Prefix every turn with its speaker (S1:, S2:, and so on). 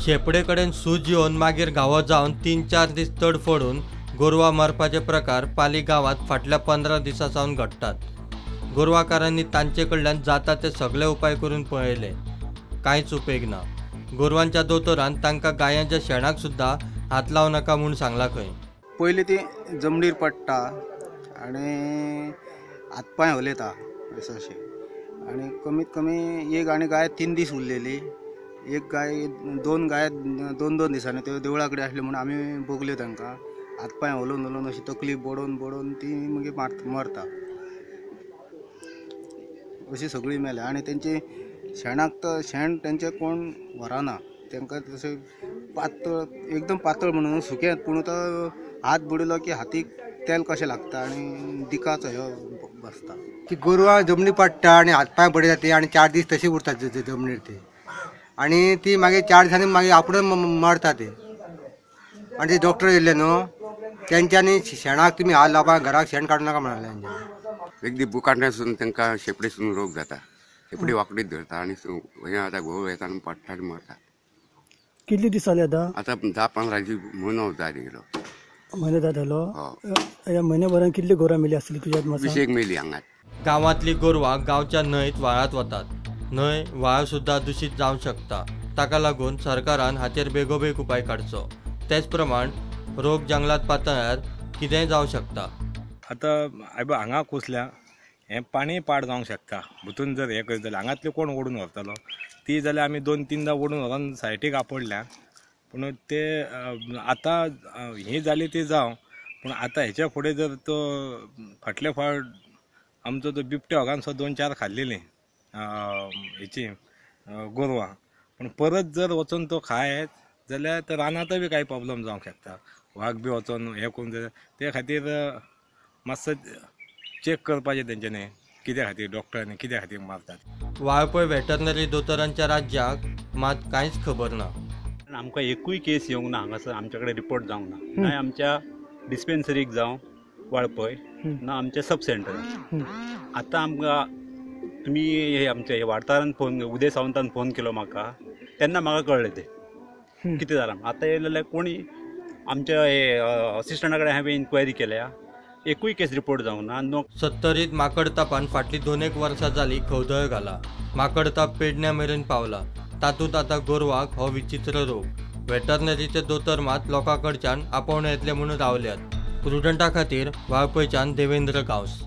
S1: Shepherd कडेन सूज येवन मागीर घावो जावन 3-4 दीस तडफडून गोरवां मारपाचे प्रकार पाली गांवांत फाटल्या 15 दिसां सावन घडटात. गोरवाकारांनी तांचे कडल्यान जाता ते सगळे उपाय करून पळयले, कांयच उपेग ना. गोरवांच्या दोतोरान तांकां गायांच्या शेणाक सुद्दां हात लावं नाका म्हूण सांगला खंय.
S2: पयलीं ती जमनीर पडटा आनी हातपांय हलयता अशें, आनी कमीत कमी एक आनी गाय 3 दीस उरलेली, एक गाय 2 गाय 2-2 दिसांनी त्यो देवळा कडेन आसल्यो म्हूण आमी बगल्यो तांकां. हातपांय हलोवन हलोवन अशी तकली बडोवन बडोवन ती मागीर मरता अशी सगळी मेल्या. आनी तेंची शेणाक तर शेण तेंचें कोण व्हरना, तांकां तशें पातळ एकदम पातळ म्हणून सुकें, पूण तो हात बुडयलो की हातीक तेल कशें लागता आनी दिकाचो ह्यो बसता.
S3: ती गोरवां जमनी पडटा आनी हात पांय बडयता ती, आनी 4 दीस तशी उरता जमनीर ती, आनी ती मागीर 4 दिसांनी मागीर आपूण मरता ती. आनी ते डॉक्टर येयल्ले न्हू तेंच्यांनी शेणाक तुमी हात लावपा, घराक शेण काडूं नाका म्हणलें तेंच्यांनी.
S4: एक दीस बुकांड्यासून तांकां शेपडीसून रोग जाता, शेपडी वांकडीच धरता आनी हें आतां घोव येता आनी पडटा आनी मरता.
S5: कितले दीस जाले आतां?
S4: आतां 10-15 दीस म्हयनो जालो गेलो.
S5: म्हयनो जालो? ह्या म्हयन्या भरान कितली गोरवां मेली आसतली तुज्या अदमासान?
S4: 20 मेली हांगात.
S1: गांवांतली गोरवां गांवच्या न्हंयत व्हाळांत वतात. न्हंय व्हाळ सुद्दां दुशीत जावंक शकता. ताका लागून सरकारान हाचेर बेगोबेग उपाय काडचो. तेच प्रमाण रोग जंगलात पातळ्यार कितेंय जावं शकता.
S6: आतां आयबा हांगा कुसल्या हें पाणी पाड जावंक शकता भितून जर हें करीत जाल्यार हांगांतले कोण ओडून व्हरतलो ती जाल्यार आमी 2-3दा ओडून व्हरोन सायटीक आपडल्या. पूण ते आतां ही जाली ती जावं, पूण आतां हेच्या फुडें जर तो फाटले फावट आमचो तो बिबट्या वागान सुद्दां 2-4 खाल्लेलीं हेची गोरवां, पूण परत जर वचून तो खायत जाल्यार ते रानांतय बी कांय प्रॉब्लम जावंक शकता. वाग बी वचोन हें करून जाल्यार ते खातीर मातसो चॅक करपाचें तेंच्यांनी कित्या खातीर डॉक्टरांनी कित्या खातीर मारतात.
S1: वाळपय वेटरनरी दोतोरांच्या राज्याक मात कांयच खबर ना.
S7: आमकां एकूय केस येवंक ना हांगासर, आमच्या कडेन रिपोर्ट जावंक ना, ना आमच्या डिस्पेन्सरीक जावं वाळपय, ना आमच्या सब सेंटराक. आतां आमकां तुमी हे आमच्या वाठारान फोन, उदय सावंतान फोन केलो म्हाका, तेन्ना म्हाका कळ्ळें तें कितें जालां. आतां येयलें जाल्यार कोणी आमच्या हे असिस्टंटा कडेन हांवें इन्क्वायरी केल्या, एकूय केस रिपोर्ट जावंक ना. नो
S1: सत्तरीत माकडतापान फाटलीं 2-1 वर्सां जाली खवदळ घाला. माकडताप पेडण्या मेरेन पावला. तातूंत आतां गोरवाक हो विचित्र रोग. वेटरनरीचे दोतोर मात लोकां कडच्यान आपोवणें येतलें म्हूण रावल्यात. प्रुडंटा खातीर वाळपयच्यान देवेंद्र गांवस.